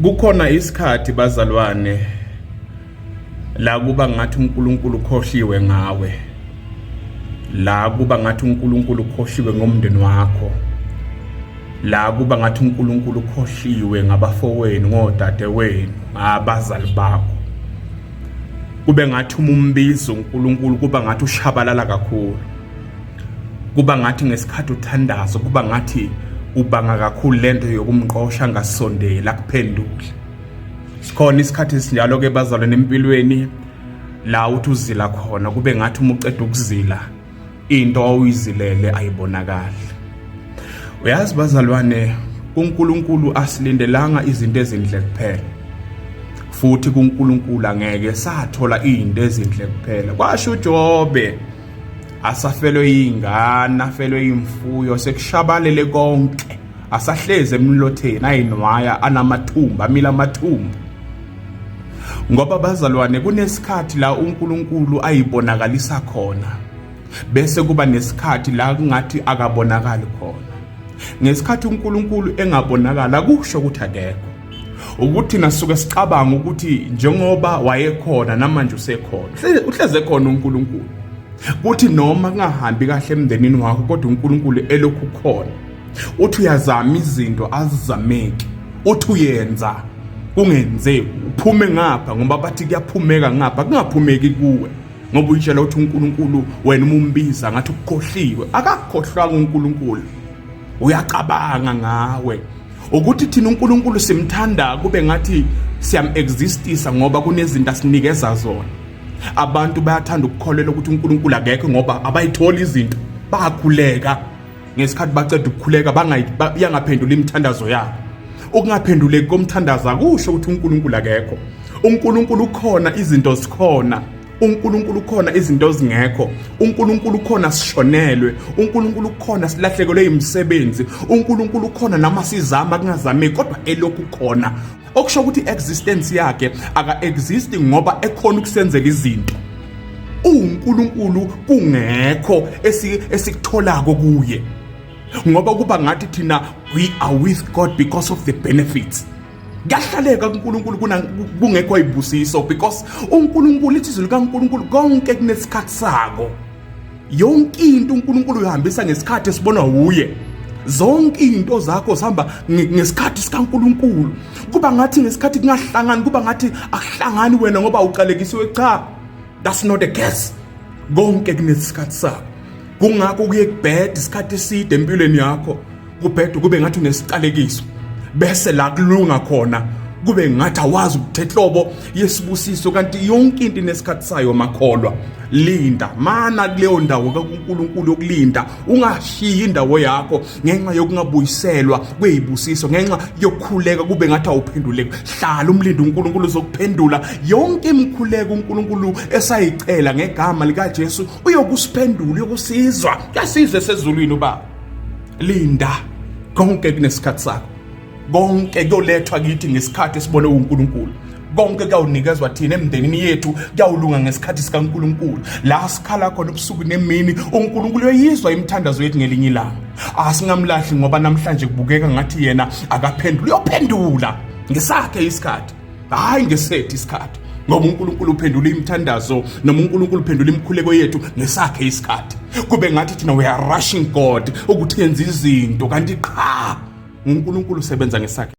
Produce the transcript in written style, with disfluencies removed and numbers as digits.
Kukhona isikhathi, bazalwane, la kuba ngathi uNkulunkulu ukhohliwe ngawe, la kuba ngathi uNkulunkulu ukhohliwe ngomndeni wakho, la kuba ngathi uNkulunkulu ukhohliwe ngabafowenu, ngodadewenu, ngabazali bakho. Kube ngathi uma umbiza uNkulunkulu kuba ngathi ushabalala kakhulu, kuba ngathi ngesikhathi uthandaza kuba ngathi ubanga kakhulu lento yokumqosha angasondeli akuphendule. Sikhona isikhathi esinjalo ke, bazalwane, empilweni la uthi uzila khona kube ngathi uma uceda ukuzila into awuyizilele ayibonakali. Uyazi, bazalwane, kuNkulunkulu asilindelanga izinto ezinhle kuphela, futhi kuNkulunkulu angeke sathola izinto ezinhle kuphela. Kwasho uJobe asafelwe yingane, afelwe imfuyo, sekushabalele konke, asahlezi emlotheni, ayinwaya, anamathumba, amila amathumba. Ngoba, bazalwane, kunesikhathi la uNkulunkulu ayibonakalisa khona, bese kuba nesikhathi la kungathi akabonakali khona. Ngesikhathi uNkulunkulu engabonakala akusho ukuthi akekho, ukuthi nasuke sicabanga ukuthi njengoba wayekhona namanje usekhona, uhleze khona uNkulunkulu. Kuthi noma kungahambi kahle emndenini wakho, kodwa uNkulunkulu elokhu khona. Uthi uyazama izinto azizameki, uthi uyenza kungenzeki, uphume ngapha ngoba bathi kuyaphumeka ngapha, kungaphumeki kuwe, ngoba uyitshela ukuthi uNkulunkulu wena uma umbiza ngathi ukukhohliwe. Akakhohlwanga uNkulunkulu, uyacabanga ngawe. Ukuthi thina uNkulunkulu simthanda kube ngathi siyam-existisa ngoba kunezinto asinikeza zona. Abantu bayathanda ukukholelwa ukuthi uNkulunkulu akekho ngoba abayitholi izinto. Bakhuleka, ngesikhathi baceda ukukhuleka bangayangaphendula imithandazo yabo. Ukungaphenduleki komthandazo akusho ukuthi uNkulunkulu akekho. uNkulunkulu ukhona, izinto zikhona. uNkulunkulu ukhona, izinto zingekho. uNkulunkulu ukhona sishonelwe. uNkulunkulu ukhona silahlekelwe imisebenzi. uNkulunkulu ukhona nama sizama kungazameki, kodwa elokhu khona, okusho ukuthi existence yakhe aka exist ngoba ekhona ukusenzela izinto. UNkulunkulu kungekho esikutholako kuye, ngoba kuba ngathi thina we are with God because of the benefits. Kuyahlaleka kuNkulunkulu kungekho ibusiso, because uNkulunkulu, ithi izwi likaNkulunkulu, konke kunesikhathi sako. Yonke into uNkulunkulu uyihambisa ngesikhathi esibonwa uye. Zonke izinto zakho zihamba ngesikhathi sikaNkulunkulu. Kuba ngathi ngesikhathi kungahlangani, kuba ngathi akuhlangani wena ngoba uqalekisiwe. Cha, that's not the case. Konke kunesikhathi sako. Kungakho kuye kubheda isikhathi eside empilweni yakho, kubheda kube ngathi unesiqalekiso, bese la kulunga khona kube ngathi awazi ukuthetlobo yesibusiso, kanti yonke into inesikhathi sayo. Makholwa, linda mana kuleyo ndawo kaNkulunkulu yokulinda. Ungashiyi indawo yakho ngenxa yokungabuyiselwa kweyibusiso, ngenxa yokukhuleka kube ngathi awuphenduleki. Hlala umlinde uNkulunkulu, uzokuphendula. Yonke imikhuleko uNkulunkulu esayicela ngegama likaJesu uyokusiphendula, uyokusizwa. Kuyasizwa esezulwini ubaba. Linda, konke kunesikhathi sakho. Konke kuyolethwa kithi ngesikhathi esibone uNkulunkulu. Konke kuyawunikezwa thina emndenini yethu, kuyawulunga ngesikhathi sikaNkulunkulu. La sikhala khona ubusuku nemini, uNkulunkulu uyayizwa imithandazo yethu ngelinye ilanga. Asingamlahli ngoba namhlanje kubukeka ngathi yena akaphendula. Uyophendula ngesakhe isikhathi, hayi ngesethu isikhathi, ngoba uNkulunkulu uphendula imithandazo noma uNkulunkulu uphendula imikhuleko yethu ngesakhe isikhathi. Kube ngathi thina we are rushing God ukuthi yenze izinto, kanti qha, uNkulunkulu usebenza ngesakhe.